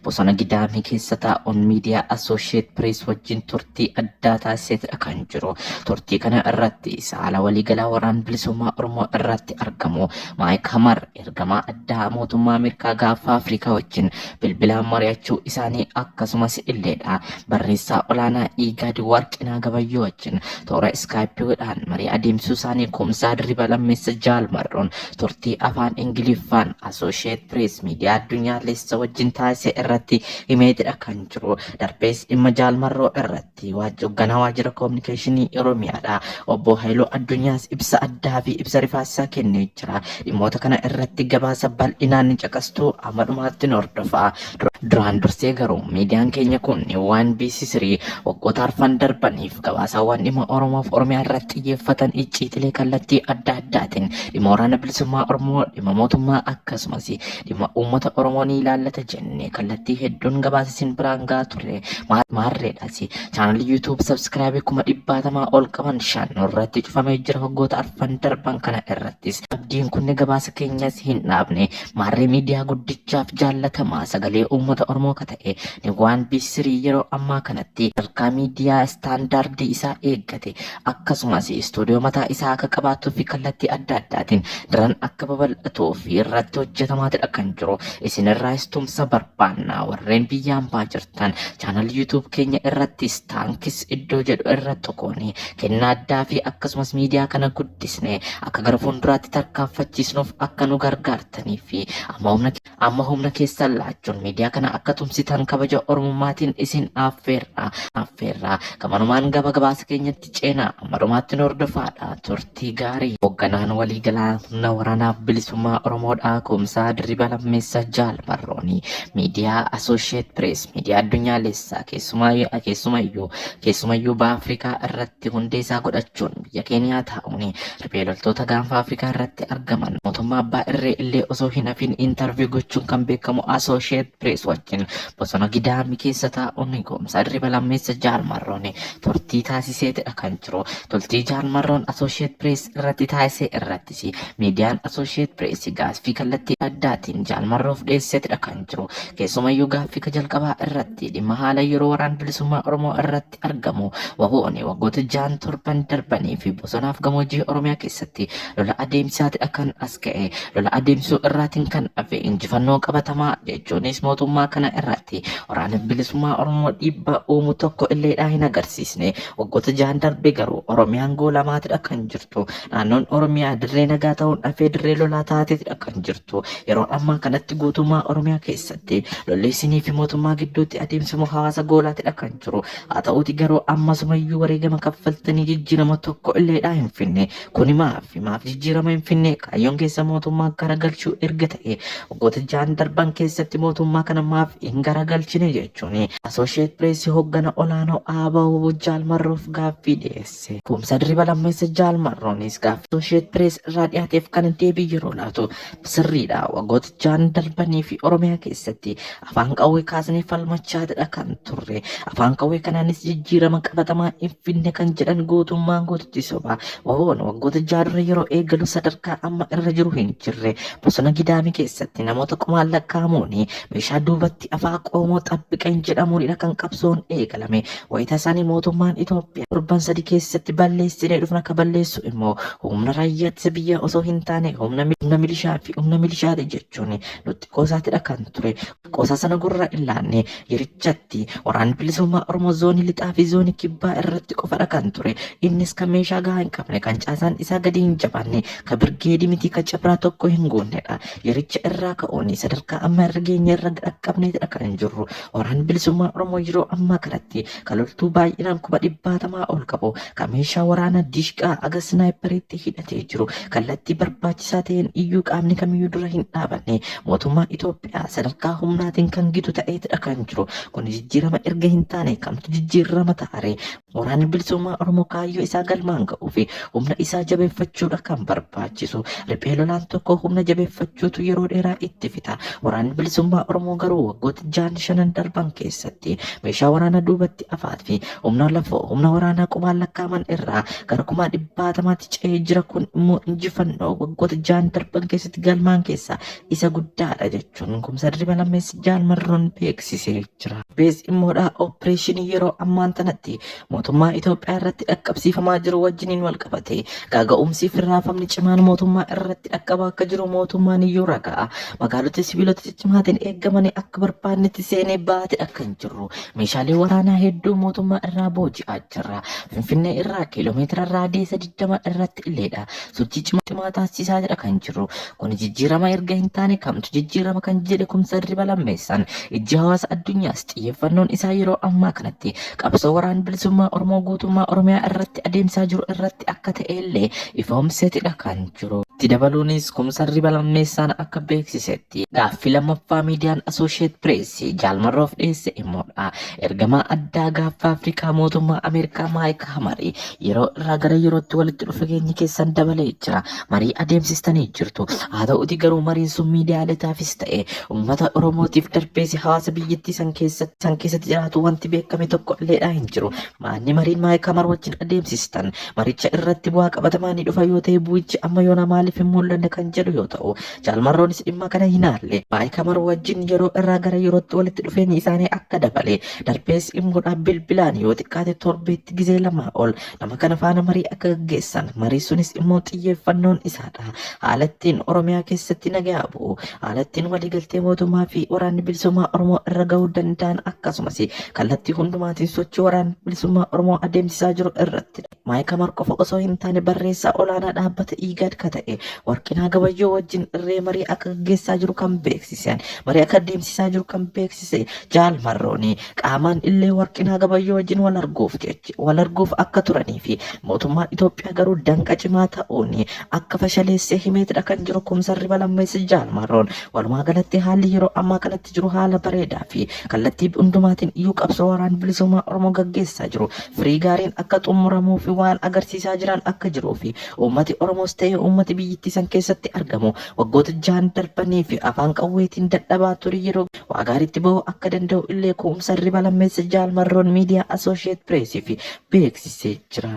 Bosona Gidaamii keessa taa'uun miidiyaa Associate Press wajjin turtii addaa taasiseetidha kan jiru. Turtii kana irratti haala waliigalaa Waraana Bilisummaa Oromoo irratti argamu Maayik Hamar ergamaa addaa mootummaa Ameerikaa gaafa Afrikaa wajjin bilbilaan mari'achuu isaanii akkasumas illeedha. Barreessaa olaanaa Igaad Warqinaa Gabayyoo wajjin toora iskaayippiidhaan marii adeemsisuu isaanii Kumsaa Dirriba Lammeessa Jaal Marroon turtii afaan Ingiliffaan Associate Press miidiyaa addunyaalessa wajjin taasise irratti himeetidha kan jiru. Darbees dhimma Jaal Marroo irratti hoogganaa waajjira koominikeeshinii Oromiyaadha. Obbo Haayiluu Addunyaas ibsa addaa fi ibsa rifaasisaa kennee jira. Dhimmoota kana irratti gabaasa bal'inaan ni caqastuu amma dhumaatti nu hordofa. Duraan dursee garuu miidiyaan keenya kun waan BC3 waggoota arfan darbaniif gabaasaawwan dhimma Oromoof Oromiyaa irratti xiyyeeffatan icciitilee kallattii adda addaatiin dhimma Waraana Bilisummaa Oromoo, dhimma mootummaa akkasumas dhimma uummata Oromoo ni ilaallata jennee kallattii hedduun gabaasa isin biraan gahaa turre. Maarreedhaas chaanalii YouTube subscribe 100,000 ol qaban 5 irratti cufamee jira. Waggoota arfan darban kana irrattis abdiin kunne gabaasa keenyas hin dhaabne. Maarree miidiyaa guddichaaf jaallatamaa sagalee uummata Oromoo ka ta'e waan BC3 yeroo ammaa kanatti sadarkaa miidiyaa istaandaardii isaa eeggate akkasumas istuudiyoo mataa isaa akka qabaatuu fi kallattii adda addaatiin daran akka babal'atuu fi irratti hojjetamaatidha kan jiru. Isinirraas tumsa barbaanna. Warreen biyya hambaa jirtan chaanal YouTube keenya irrattis thanks iddoo jedhu irratti tuquun kennaa addaa fi akkasumas miidiyaa kana guddisne akka gara fuulduraatti tarkaanfachiisnuuf akka nu gargaartanii fi amma humna keessan laachuun miidiyaa kana akka tumsitan kabaja Oromummaatiin isin affeerra. Affeerra. Gamanumaan gaba gabaasa keenyatti ceenaa amma dhumaatti nu hordofaadha. Turtii gaarii. Hoogganaan waliigalaa humna waraanaa bilisummaa Oromoodha. Kumsaa Dirriba Lammeessa Jaal Marrooni miidiyaa Associate Press miidiyaa addunyaalessaa keessumayyuu baha Afrikaa irratti hundee isaa godhachuun biyya Keeniyaa taa'uun riphee loltoota gaanfa Afrikaa irratti argaman mootummaa abbaa irree illee osoo hin hafin interview gochuun kan beekamu Associate Press wajjin bosona Gidaamii keessa taa'uun Kumsaa Dirriba Lammeessa Jaal Marrooni turtii taasiseetidha kan jiru. Turtii Jaal Marroon Associate Press irratti taasise irrattis miidiyaan Associate Press gaaffii kallattii addaatiin Jaal Marroof dhiyeesseetidha kan jiru. Keessumayyuu gaaffii ka jalqabaa irratti dhimma haala yeroo Waraana Bilisummaa Oromoo irratti argamu WBO'n waggoota 6 7 darbanii fi bosonaaf gammoojjii Oromiyaa keessatti lola adeemsaatidha kan as ga'e. Lola adeemsuu irraatiin kan hafe injifannoo qabatamaa jechuunis mootummaa kana irratti Waraana Bilisummaa Oromoo dhiibbaa uumu tokko illeedhaa hin agarsiisne. Waggoota 6 darbe garuu Oromiyaan goolamaatidha kan jirtu. Naannoon Oromiyaa dirree nagaa ta'uun hafee dirree lolaa taateetidha kan jirtu. Yeroo ammaa kanatti guutummaa Oromiyaa keessatti lolli isinii fi mootummaa gidduutti adeemsifamu hawaasa goolaatidha kan jiru. Haa ta'uuti garuu ammasumayyuu wareegama kaffaltanii jijjiirama tokko illeedhaa hin finne. Kuni maaf jijjiirama hin finne? Kaayyoon keessa mootummaa garagalchuu erga ta'e waggoota 6 darban keessatti mootummaa kana maaf hin garagalchine jechuun Associate Press hoggana olaanoo ABO Jaal Marroof gaaffii dhiyeesse. Kumsa Dirriba Lammeessa Jaal Marroonis gaaffii Associate Press irraa dhiyaateef kan deebii yeroo laatu, sirriidha, waggoota 6 darbanii fi Oromiyaa keessatti afaan qawwee kaasnee falmachaatidha kan turre. Afaan qawwee kanaanis jijjiirama qabatamaa hin finne kan jedhan guutummaan guututti soba. WBO'n waggoota 6 dura yeroo eegalu sadarkaa amma irra jiru hin jirre. Bosona Gidaamii keessatti namoota kumaan lakkaa'amuun meeshaa duubatti afaa qoomoo xabbiqan jedhamuunidha kan qabsoon eegalame. Wayita isaanii mootummaan Itoophiyaa torban 3 keessatti balleessinee dhufna, ka balleessu immoo humna raayyaa ittisa biyyaa osoo hin taane humna milishaa fi humna milishaati jechuun nutti qoosaatidha kan ture. Qoosaa sana gurra hin laanne. Yerichatti Waraanni Bilisummaa Oromoo zoonii lixaa fi zoonii kibbaa irratti qofadha kan ture. Innis kan meeshaa gahaa hin qabne, kan caasaan isaa gadi hin jabaanne, ka birgeedii miti ka cabraa tokko hin guunnedha. Yericha irraa ka'uun sadarkaa amma irra geenye irra dhaqqabneetidha kan jirru. Waraanni Bilisummaa Oromoo yeroo ammaa kanatti kan loltuu baay'inaan 100,000 ol qabu, kan meeshaa waraanaa dishqaa aga sniper iitti hidhatee jiru, kallattii barbaachisaa ta'een iyyuu qaamni kamiyyuu dura hin dhaabanne mootummaa Itoophiyaa sadarkaa humnaatiin kan gitu ta'eetidha kan jiru. Kun jijjiirama erga hin taane kamtu jijjiirama ta'are? Waraanni Bilisummaa Oromoo kaayyoo isaa galmaan ga'uu fi humna isaa jabeeffachuudha kan barbaachisu. Riphee lolaan tokko humna jabeeffachuutu yeroo dheeraa itti fixa. Waraanni Bilisummaa Oromoo garuu garuu waggoota ja'an shanan darban keessatti meeshaa waraanaa duubatti hafaa fi humna lafoo humna waraanaa qubaan lakkaa'aman irraa gara kuma dhibbaatamaatti ce'ee jira. Kun immoo injifannoo waggoota ja'an darban keessatti galmaan keessaa isa guddaadha jechuun Kumsaa Dirriba Lammeessa Jaal Marroon beeksisee jira. Bees immoodha opereeshinii yeroo ammaan tanatti mootummaa Itoophiyaa irratti dhaqqabsiifamaa jiru wajjiniin wal qabate gaaga'umsii fi raafamni cimaan mootummaa irratti dhaqqabaa akka jiru mootummaan iyyuu ragaa. Magaalota sibiilota ciccimaatiin eeggamanii akka barbaannetti seenee baate akka hin jirru. Meeshaalee waraanaa hedduu mootummaa irraa booji'aa jirra. Finfinnee irraa kiiloomeetira raadiyeesa 20 irratti illeedha. Sochii cimaa taasisaa jira kan jiru. Kun jijjiirama erga hin taane kamtu jijjiirama kan jedhe Kumsaa Dirriba Lammeessaan ijji hawaasa addunyaas xiyyeeffannoon isaa yeroo ammaa kanatti qabsoo waraana bilisummaa Oromoo guutummaa Oromiyaa irratti adeemsaa jiru irratti akka ta'ellee ifoomseetidha kan jiru. Itti dabaluunis Kumsaa Dirriba Lammeessaan akka beeksisetti gaaffii lammaffaa miidiyaan Associate Press Jaal Marroof dhiyeesse immoodha. Ergamaa addaa gaaffa Afrikaa mootummaa Ameerikaa Maayik Hamari yeroo irraa gara yerootti walitti dhufeenyi keessan dabalee jira. Marii adeemsistanii jirtu. Haa ta'uti garuu mariin sun miidiyaaleetaafis ta'e uummata Oromootiif darbees hawaasa biyyattii san keessatti jiraatu wanti beekame tokko illeedhaa hin jiru. Maanni mariin Maayik Hamar wajjin adeemsistan maricha irratti bu'aa qabatamaa ni dhufa yoo ta'e bu'ichi amma yoona maaliif hin mul'anne kan jedhu yoo ta'u Jaal Marroonis dhimma kana hin haalle. Maayik Hamar wajjin yeroo irraa gara yerootti walitti dhufeenyi isaanii akka dabale darbees immoodhaa bilbilaan yoo xiqqaate torbeetti gizee lamaa ol nama kana faana marii akka gaggeessan marii sunis immoo xiyyeeffannoon isaadha. Haala ittiin Oromiyaa keessatti nagaa bu'u, haala ittiin waliigaltee mootummaa fi waraanni bilisummaa Oromoo irra gahuu danda'an akkasumas kallattii hundumaatiin sochii waraanni bilisummaa Oromoo adeemsisaa jiru irratti. Maayik Hamar qofa osoo hin taane barreessaa olaanaa dhaabbata IGAD ka ta'e Warqinaa Gabayyoo wajjin irree marii akka gaggeessaa jiru kan beeksisan marii akka adeemsisaa jiru kan beeksise Jaal Marrooni qaamaan illee Warqinaa Gabayyoo wajjin wal arguuf jechi wal arguuf akka turanii fi mootummaan Itoophiyaa garuu danqa cimaa ta'uun akka fashaleessee himeetidha kan jiru Kumsaa Dirriba Lammeessa Jaal Marroon. Walumaa galatti haalli yeroo ammaa kanatti jiru haala bareedaa fi kallattii hundumaatiin iyyuu qabsoo waraanni bilisummaa Oromoo gaggeessaa jiru firii gaariin akka xumuramuu fi waan agarsiisaa jiran akka jiruu fi uummati Oromoos ta'e uummati biyyittii san keessatti argamu waggoota ja'an darbanii fi afaan qawweetiin dadhabaa ture yeroo waa gaariitti ba'uu akka danda'u illee Kumsaa Dirriba Lammeessa Jaal Marroon miidiyaa Associate Press fi beeksisee jira.